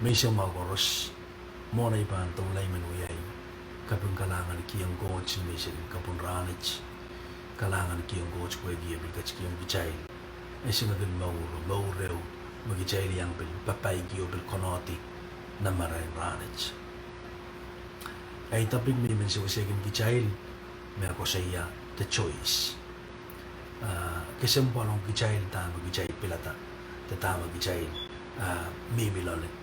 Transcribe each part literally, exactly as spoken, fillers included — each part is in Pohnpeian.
Menseng mwahu koaros, mwohn ei pahn doulahng men wiawi, kaping kalahngan kihong Koht ni menseng kapwung rahnwet. Kalahngan kihong Koht pwehki e pil ketikihong kitail esingek en mour, mour ehu me kitail iang pil papah ki oh pil konehng nan marain rahnwet. Ei topic me I men sewesehkin kitail me koasoia the choice. Ah, kesempwal ong kitail dahme kitail pilada, de dahme kitail, ah, mihmi loale.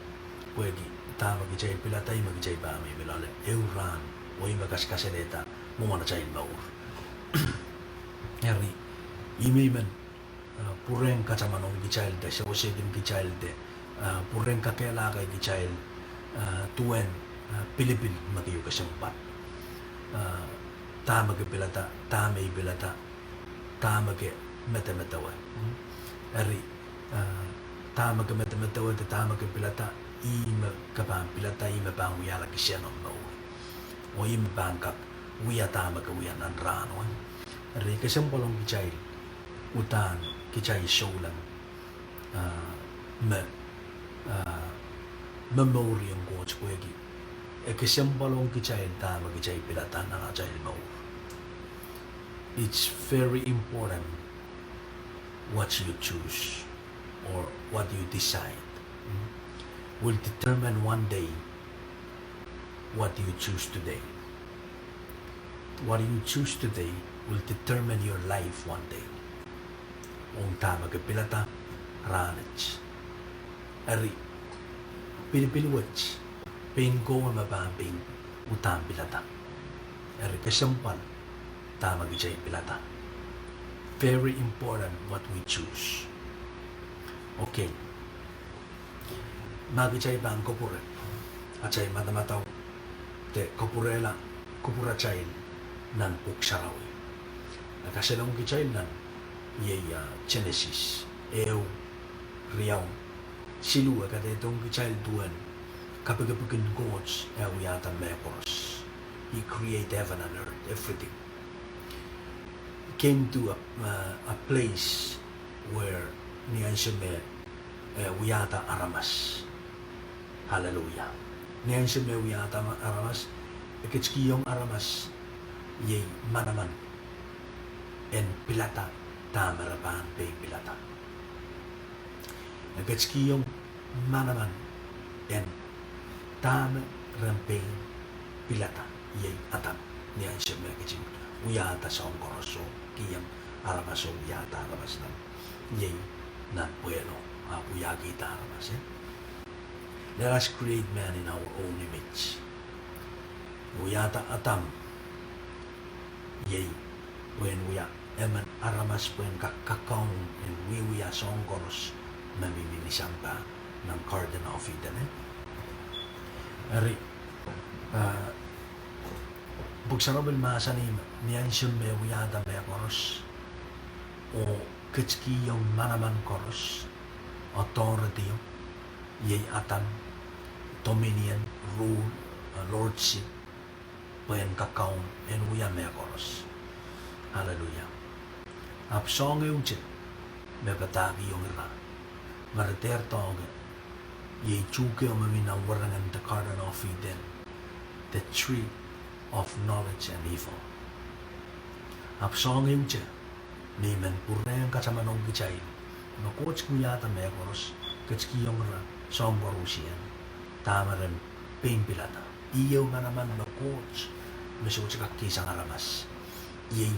Pwehki dahme kitail pilada ih me kitail pahn mihmi loale ehu rahn, oh ih me kasakasalehda mwomwen atail mour. Eri, ih me I men, ah, pwurehng kataman ong kitail de sewesehkin kitail de, ah, pwurehng kakehlaka kitail, ah, duwen, ah, pilipil me keieu kesempwal. Ah, dahme ke pilada, dahme I pilada, dahme ke medemedewe. Eri, ah, dahme ke medemedewe de dahme ke pilada, ih me ke pahn pilada, ih me pahn wiahla kisehn omw mour, oh ih me pahn kak wia dahme ke wia nan rahno. Eri kesempwal ong kitail, uhdahn kitail souleng, ah, me, ah, me momouriong Koht pwehki e kesempwal ong kitail dahme kitail pilada nan atail mour. It's very important what you choose or what you decide, mm, will determine one day what you choose today. What you choose today will determine your life one day. Ong dahme ke pilada rahnwet. Eri, pilipil wet, pein kowe me pahn pein uhdahn pilada. Eri kesempwal dahme kitail pilada. Very important what we choose. Okay. Ma kitail pahn kupwure, atail madamadau de kupwurehla, kupwuratail nan Pwuhk Sarawi, e kasalehng kitail nan iei, ah, Genesis ehu, riau, siluh, e kadehdehiong kitail duwen kapikipikin Koht e wiahda mehkoaros. He create heaven and earth, everything. Came to a, uh, a place where ni ansou me e wiahda aramas. Hallelujah. Ni ansou me e wiahda ma-, aramas, e ketikihong aramas iei manaman en pilada dahme re pahn pein pilada. E ketikihong manaman en dahme ren pein pilada, iei Adam. Ni ansou me e ketin wiahda soahng koaros oh kihong aramas oh wiahda aramas nan, iei nan pwehlo, ahpw wiahkihda aramas, eh? Let us create man in our own image. Wiahda Adam, iei pwehn wia emen aramas pwehn kak kakaun en wiewia soahng koaros me mihmi ni sampah nan Garden of Eden, eh? Eri, ah, Pwuhk Sarawi mahsanih me ni ansou me e wiahda mehkoaros oh ketikihong manaman koaros authority, iei Adam, dominion, rule, uh, lordship, pwehn kakaun en wia mehkoaros. Hallelujah. Ahpw soahng ehute me padahkihong ira me re dehr doahke, iei tuhke me mi nan werengen the Garden of Eden, the tree of knowledge and evil. Ahpw soahng ehute me I men pwurehng kataman ong kitail me Koht wiahda mehkoaros, ketikihong ira soahng koaros en dahme ren pein pilada. Iei manaman me Koht me sohte kak kihsang aramas. Iei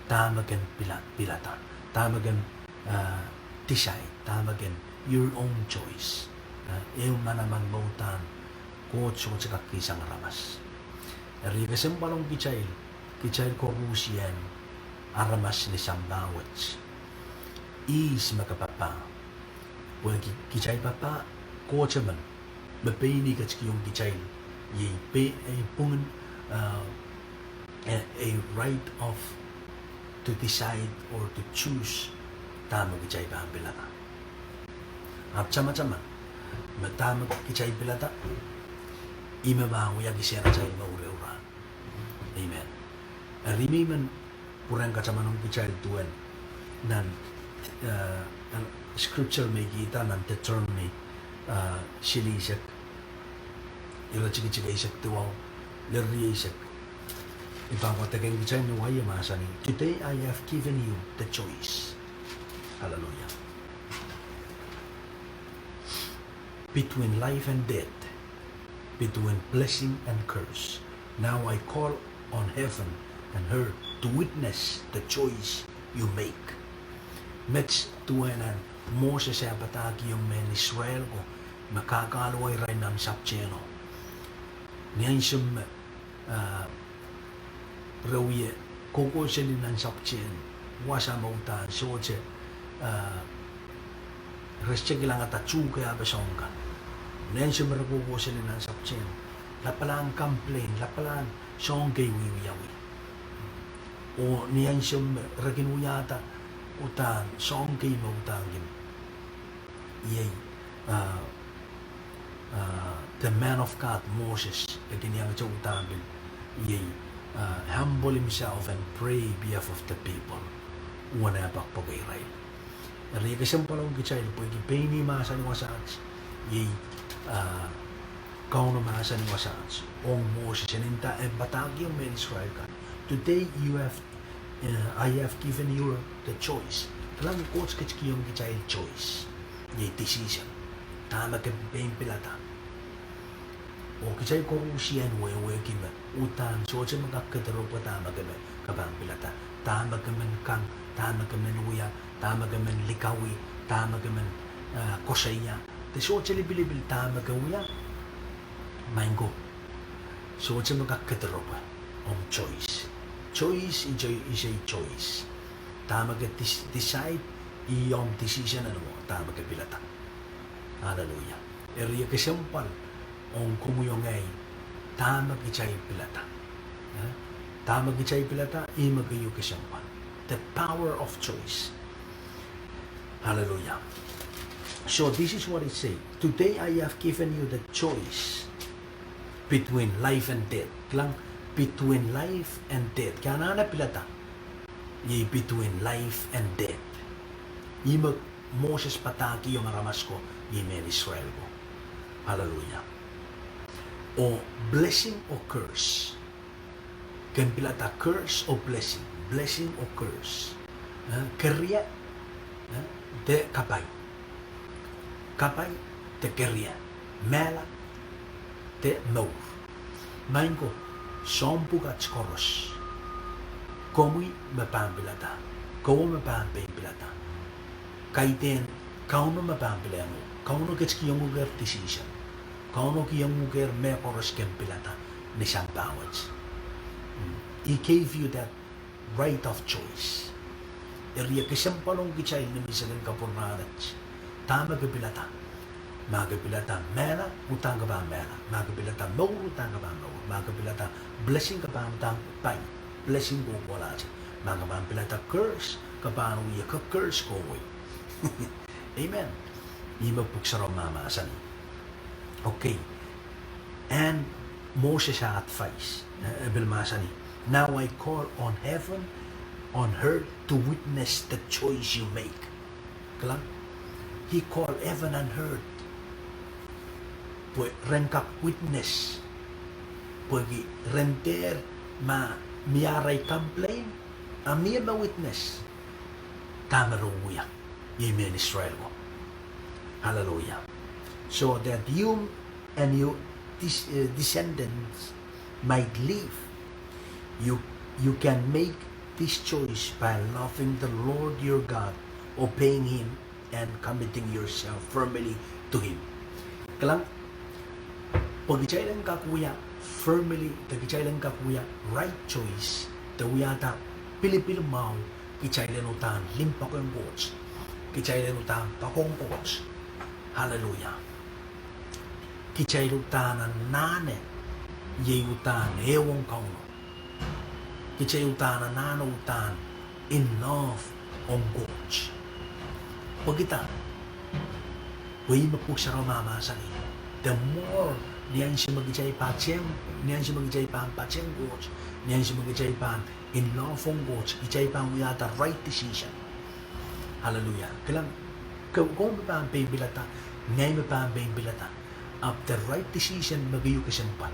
dahme ken pila-, pilada, dahme ken, ah, decide, dahme ken your own choice. Ah, ehu manaman me uhdahn Koht sohte kak kihsang aramas. Eri kesempwal ong kitail, kitail koaruhsie, aramas ni sampah wet, ihs me ke papah. Pwehki kitail papah Koht emen me pein ketikihong kitail iei pe-, ei pwungen, ah, a, a right of to decide or to choose dahme kitail pahn pilada. Ahpw tamataman me dahme kitail pilada, ih me pahn wia kisehn atail mour ehu rahn. Amen. Eri I men pwurehng kataman ong kitail duwen nan, eh, nan scripture me I kihda nan Deuteronomy, ah, silihsek, iretikitik eisek duwau, lel rieisek. I pahn wadek ong kitail ni wai, e mahsanih, "Today I have given you the choice." Hallelujah. Between life and death, between blessing and curse. Now I call on heaven and earth to witness the choice you make. Met duwen en Moses eh padahkihong mehn Israel ko me kahluwa irail nan sapwtehno. Ni ansou me, ah, re wie kohkohseli nan sapwtehn wasa me uhdahn sohte, ah, re sohte kilangada tuhke ape soahng kan. Ni ansou me re kohkohseli nan sapwtehn, lapalahn complain, lapalahn soahng kei wiwiawi. Oh ni ansou me re kin wiahda uhdahn soahng kei me uhdahn kin, iei, ah, ah, the man of God, Moses, e kin iang te uhdahn pil, iei, ah, humble himself and pray behalf of the people. Uwen eh poakepoake irail. Eri e kesempwal ong kitail pwehki pein ih mahsanih wasaht, iei, ah, Kauno mahsanih wasaht ong Moses, e nda, e padahkihong mehn Israel kan, "Today you have, eh, I have given you the choice." Kilang, Koht ketikihong kitail choice, iei decision. Dahme ke pein pilada. Oh kitail koaros en wehwehki me uhdahn sohte me kak kediropwe dahme ke pahn pilada. Dahme ke men kang, dahme ke men wia, dahme ke men likawih, dahme ke men, ah, koasoia, de sohte lipilipil dahme ke wia, maing ko, sohte me kak kediropwe. Omw choice. Choice is a, is a choice. Dahme ke dis-, decide, ih omw decision en mwo dahme ke pilada. Hallelujah. Eri e kesempwal ong komwi oh ngehi dahme kitail pilada. Eh? Dahme kitail pilada, ih me keieu kesempwal. The power of choice. Hallelujah. So this is what it says. Today I have given you the choice between life and death. Kilang, between life and death. Ke anahne pilada. Iei between life and death. Ih me Moses padahkihong aramas ko, iei mehn Israel ko. Hallelujah. Oh blessing or curse. Ken pilada curse oh blessing, blessing oh curse. Eh, keria, eh, de kapai. Kapai de keria. Mehla de mour. Maing ko, soahng pwukat koaros. Komwi me pahn pilada. Kowe me pahn pein pilada. Kaidehn Kauno me pahn pilehng uhk. Kauno ketikihong uhk ehr decision. Kauno kihong uhk ehr mehkoaros ken pilada ni sampah wet. Mm. He gave you that right of choice. Eri e kesempwal ong kitail ni menseng en kapwurahn wet. Dahme ke pilada. Ma ke pilada mehla, uhdahn ke pahn mehla. Ma ke pilada mour, uhdahn ke pahn mour. Ma ke pilada blessing, ke pahn uhdahn pai. Blessing kohkohlahte. Ma ke pahn pilada curse, ke pahn wie ke curse kohwei. Amen. Ih me Pwuhk Sarawi mahmahsanih. Okay. And Moses advice, eh, e pil mahsanih, "Now I call on heaven, on earth to witness the choice you make." Kilang, he called heaven and earth. Pwe ren kak witness. Pwehki ren dehr ma mie arail complain, a mie me witness dahme re wia, iei mehn Israel ko. Hallelujah. So that you and your dis-, uh, descendants might live. You, you can make this choice by loving the Lord your God, obeying him, and committing yourself firmly to him. Kilang, pwe kitail en kak wia firmly, de kitail en kak wia right choice, de wiahda pilipil mwahu, kitail en uhdahn limpoak ong Koht. Kitail en uhdahn poakohng Koht. Hallelujah. Kitail uhdahn anahne, iei uhdahn ehuong Kauno. Kitail uhdahn anahne uhdahn in love ong Koht. Pwehki dah? Pwe ih me Pwuhk Sarawi mahmahsanih, the more, ni ansou me kitail patehng, ni ansou me kitail pahn patehng Koht, ni ansou me kitail pahn in love ong Koht, kitail pahn wiahda right decision. Hallelujah. Kilang, ke, komw pahn pein pilada, Ngehi me pahn pein pilada. Ahpw the right decision me keieu kesempwal.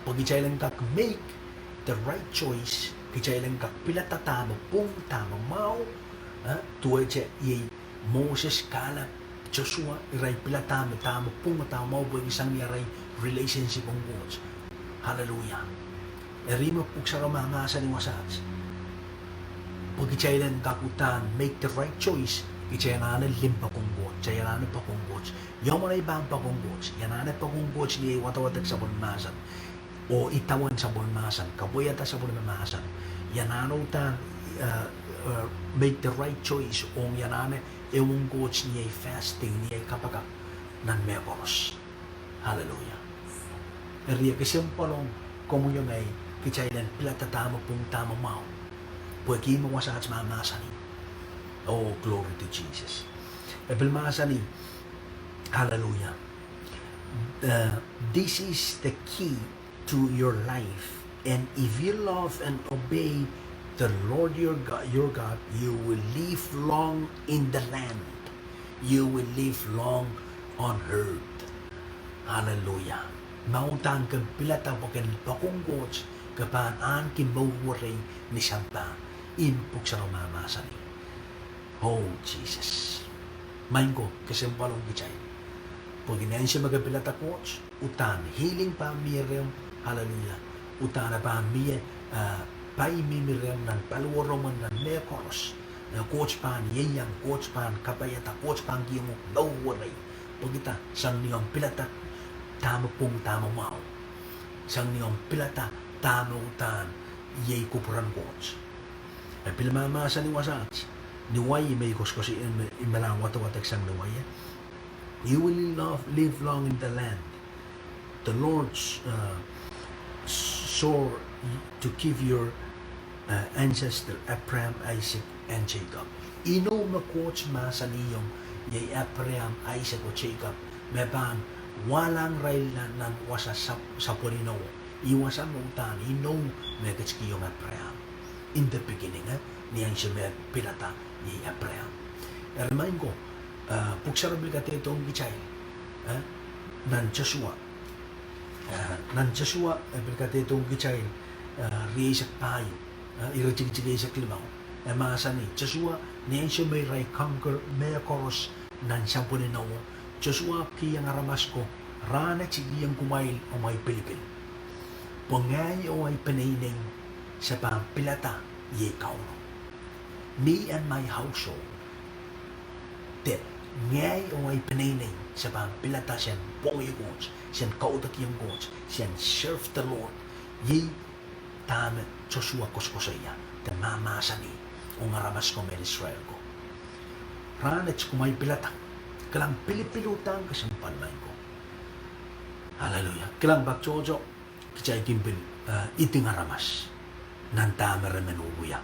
Pwe kitail en kak make the right choice, kitail en kak pilada dahme pwung, dahme mwahu, eh, duwehte iei Moses, Kalep, Sosua, irail pilada me dahme pwung, dahme mwahu, pwehki sang ni arail relationship ong Koht. Hallelujah. Eri me Pwuhk Sarawi mahmahsanih wasaht, pwe kitail en kak uhdahn make the right choice, kitail anahne limpoak ong Koht, kitail anahne poak ong Koht. Ia mwomwen ei pahn poak ong Koht? I anahne poak ong Koht ni ei wadawadek sapwellime mahsen, oh idawehn sapwellime mahsen, kapwaiada sapwellime mahsen. I anahne uhdahn, eh, eh, make the right choice, ong I anahne ehu ong Koht ni ei fasting, ni ei kapakap nan mehkoaros. Hallelujah. Eri e kesempwal ong komwi oh ngehi, kitail en pilada dahme pwung, dahme mwahu, pwehki me wasaht mahmahsanih. Oh, glory to Jesus. E pil mahsanih, hallelujah, uh, this is the key to your life. And if you love and obey the Lord your God, your God, you will live long in the land. You will live long on earth. Hallelujah. Ma uhdahn ke pilada pwe ke poak ong Koht, ke pahn ahneki mour werei ni sampah. Ih me Pwuhk Sarawi mahmahsanih. Oh, Jesus. Maing ko, kesempwal ong kitail. Pwehki ni ansou me ke pilada Koht, uhdahn healing pahn mie rehmw, hallelujah. Uhdahn e pahn mie, eh, pai mihmi rehmw nan paliweromwen, nan mehkoaros. Eh, Koht pahn ieiang, Koht pahn kapaiada, Koht pahn kihong uhk mour werei. Pwehki dah? Sang ni omw pilada dahme pwung, dahme mwahu. Sang ni omw pilada dahme uhdahn iei kupwuren Koht. E pil mahmahsanih wasaht, ni wai me I koasoakoasoia, me I men wadawad sang ni wai, eh. You will live, live long in the land the Lord, uh, swore to give your, uh, ancestor Abraham, Isaac, and Jacob. Inou me Koht mahsanihong iei Abraham, Isaac oh Jacob, me pahn wahlahng irail nan, nan wasa sap-, sapwellime. Ih wasa me uhdahn inou me ketikihong Abraham. In the beginning, eh, ni ansou me pilada iei Abraham. Eri maing ko, eh, Pwuhk Sarawi pil kadehdehiong kitail, eh, nan Sosua. Eh, nan Sosua, eh, pil kadehdehiong kitail, eh, rieisek pahieu, eh, iretikitik eisek limau. E mahsanih, Sosua, ni ansou me irail conquer mehkoaros nan sapwellime, Sosua kihong aramas ko, Rahn wet I kihong kumwail amwail pilipil. Pwe ngehi oh ahi peneinei se pahn pilada iei Kauno. Me and my household. De ngehi oh ahi peneinei se pahn pilada sen pwongih Koht, sen kaudokiong Koht, sen serve the Lord. Iei dahme Sosua koasokoasoia de mahmahsanih ong aramas ko mehn Israel ko. Rahn wet kumwail pilada. Kilang, pilipil uhdahn kesempwal, maing ko. Hallelujah. Kilang, pak tohto, kitail kin pil, eh, iding aramas nan dahme re men wia.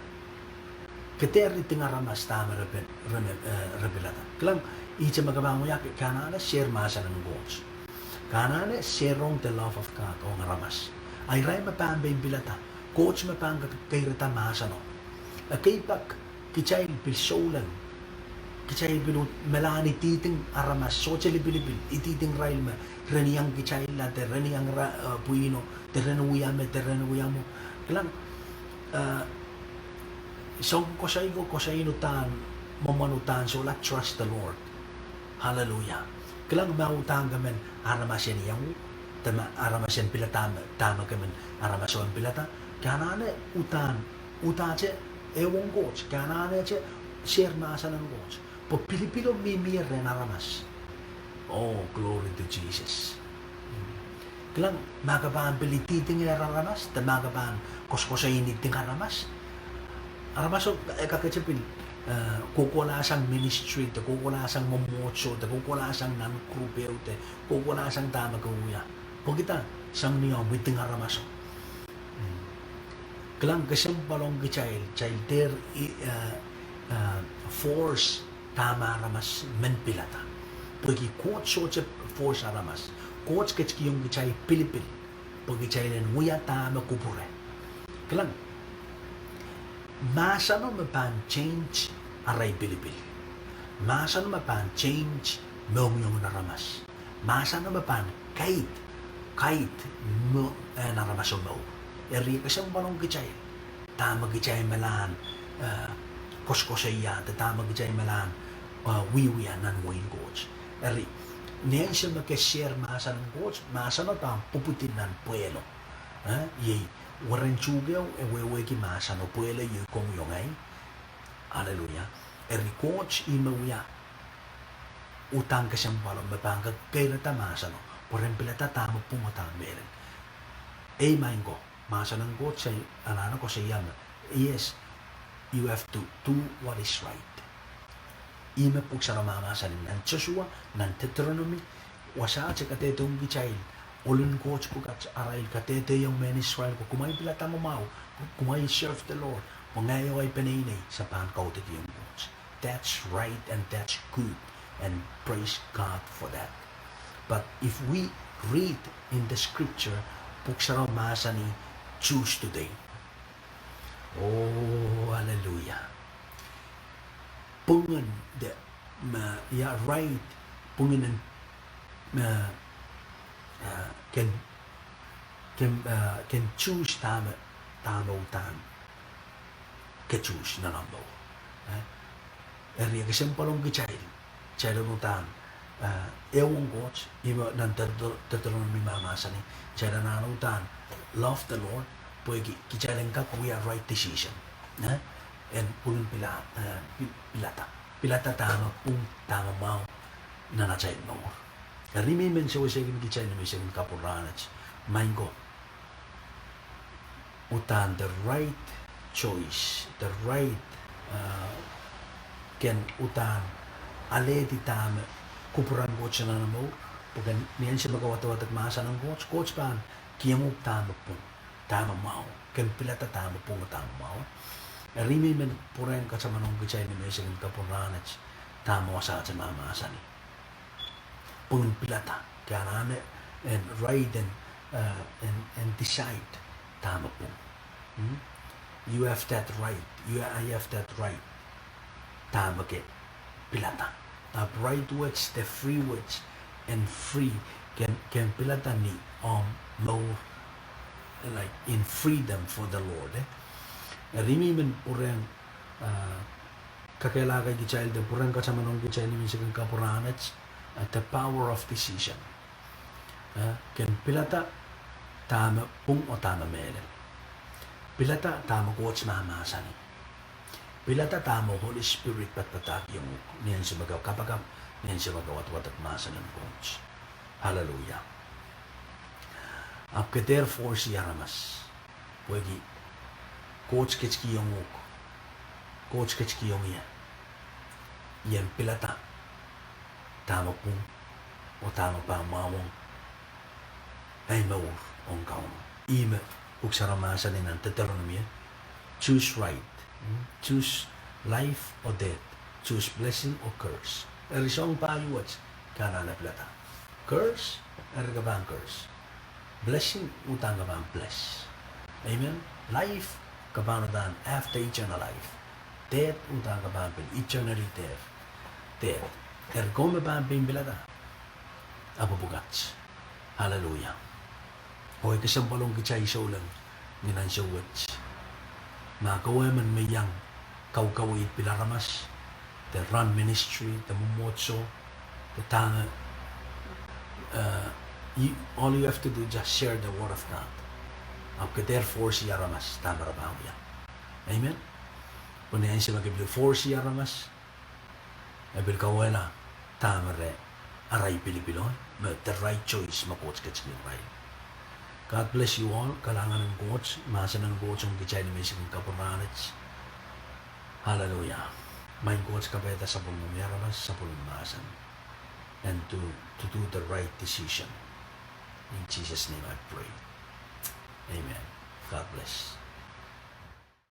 Ke dehr iding aramas dahme re pil, re men, eh, re pilada. Kilang, ihte me ke pahn wia, ke anahne share mahsen en Koht. Ke anahne share ong the love of God ong aramas. A irail me pahn pein pilada, Koht me pahn ke-, keirda mahseno. Ekei pak, kitail pil souleng. Kitail pil uhd melahn ididing aramas, sohte lipilipil, ididing irail me ren iang kitailla de ren iang ira, eh, pwihno, de ren wia me, de ren wia mwo. Kilang, eh, soang koasoi ko, koasoi en uhdahn, mwomwen uhdahn solahr trust the Lord. Hallelujah. Kilang, ma uhdahn ke men aramas en iang uhk, de ma aramas en pilada me, dahme ke men aramas en pilada, ke anahne uhdahn, uhdahn te ehu ong Koht, ke anahne te share mahsen en Koht. Pwe pilipilo mihmi rehn aramas. Oh, glory to Jesus. Kilang, ma ke pahn pil ididingehr aramas, de ma ke pahn koasokoasoia iding aramas, aramaso e kakete pil, eh, kohkohlahsang ministry, de kohkohlahsang mwomwohdiso, de kohkohlahsang nan group ehu, de kohkohlahsang dahme ke wia. Pwehki dah? Sang ni omw iding aramaso. Kilang, kesempwal ong kitail, kitail dehr, eh, eh, force dahme aramas men pilada. Pwehki Koht sohte force aramas. Koht ketikihong kitail pilipil pwe kitail en wia dahme kupwure. Kilang, mahseno me pahn change arail pilipil. Mahseno me pahn change mohngiong en aramas. Mahseno me pahn kaid, kaid, mo-, en aramaso mour. Eri e kesempwal ong kitail dahme kitail melahn, eh, koasoakoasoia, de dahme kitail melahn, eh, wiewia nan wehin Koht. Eri, ni ansou me ke share mahsen en Koht, mahseno pahn pwupwudi nan pwehlo. Eh, iei, weren tuhkeo e wehwehki mahseno pwehlo iei komwi oh ngehi. Aleluia. Eri Koht ih me wia uhdahn kesempwalo me pahn kak keirda mahseno, pwe ren pilada dahme pwung oh dahme mehlel. Ei, maing ko, mahsen en Koht se anahne koasoia me, yes, you have to do what is right. Ih me Pwuhk Sarawi mahmahsanih nan Sosua, nan Deuteronomy, wasaht e kadehdehiong kitail, ohl en Koht pwukat arail kadehdehiong mehn Israel, pwe kumwail pilada mwahu, kumwail serve the Lord, pwe ngehi oh ahi peneinei se pahn kaudokiong Koht. That's right and that's good, and praise God for that. But if we read in the scripture, Pwuhk Sarawi mahsanih, choose today. Oh, hallelujah. Pwungen de, me, ia, right, pwungen en, me, eh, ken, ken, eh, ken choose dahme, dahme uhdahn ke choose nan omw mour. Eh? Eri e kesempwal ong kitail, kitail en uhdahn, eh, ehu ong Koht, ih me nan Deut-, Deuteronomy mahmahsanih, kitail anahne uhdahn love the Lord, pwehki kitail en kak wia right decision. Eh? En pwungen pila-, eh, pi-, pilada. Pilada dahme pwung, dahme mwahu nan atail mour. Eri I men sewesehkin kitail ni menseng en kapwung rahnwet, maing ko, uhdahn the right choice, the right, uh, ken uhdahn alehdi dahme kupwuren Koht nan omw mour, pwe ken ni ansou me ke wadawadek mahsen en Koht, Koht pahn kihong uhk dahme pwung, dahme mwahu, ken pilada dahme pwung oh dahme mwahu. Eri I men pwurehng katamanohng kitail ni menseng en kapwung rahnwet, dahme wasaht mahmahsanih. Pwungen pilada, ke anahne en right en, uh, en, en decide dahme pwung. Hmm? You have that right. You, I have that right. Dahme ke pilada. Ahpw right words, the free words, en free, ken, ken pilada ni omw mour, like, in freedom for the Lord, eh? Eri I men pwurehng, uh, kakehlaka kitail de pwurehng katamanohng kitail ni menseng en kapwung rahnwet, uh, the power of decision. Eh, ken pilada dahme pwung oh dahme mehlel. Pilada dahme Koht mahmahsanih. Pilada dahme Holy Spirit padapadahkihong uhk ni ansou me ke kapakap, ni ansou me ke wadawadek mahsen en Koht. Hallelujah. Ahpw ke dehr force-i aramas. Pwehki Koht ketikihong uhk, Koht ketikihong ie, ien pilada dahme pwung oh dahme pahn mwahuwong ahi mour ong Kauno. Ih me Pwuhk Sarawi mahsanih nan Deuteronomy, choose right, hmm? Choose life or death, choose blessing or curse. Eri soang pahi wet, ke anahne pilada. Curse, eri ke pahn curse. Blessing, uhdahn ke pahn bless. Amen. Life, ke pahn uhdahn have the eternal life. Death, uhdahn ke pahn pil eternally dead. Death. Eri komw me pahn pein pilada. Ahpw pwukat. Hallelujah. Oh e kesempwal ong kitail souleng ni ansou wet. Ma ke emen me iang kaukaweid pil aramas, de run ministry, de mwomwohdiso, de dahme, uh, you, all you have to do, just share the word of God. Ahpw ke dehr force-i aramas dahme re pahn wia. Amen. Pwe ni ansou me ke pil force-i aramas, e pil kauwehla dahme re, arail pilipil oh, me the right choice me Koht ketikihong irail. God bless you all. Kalahngan en Koht, mahsen en Koht ong kitail ni menseng en kapwung rahnwet. Hallelujah. Maing Koht, kapaiada sapwellimomwi aramas, sapwellime mahsen. And to, to do the right decision. In Jesus' name I pray. Amen. God bless.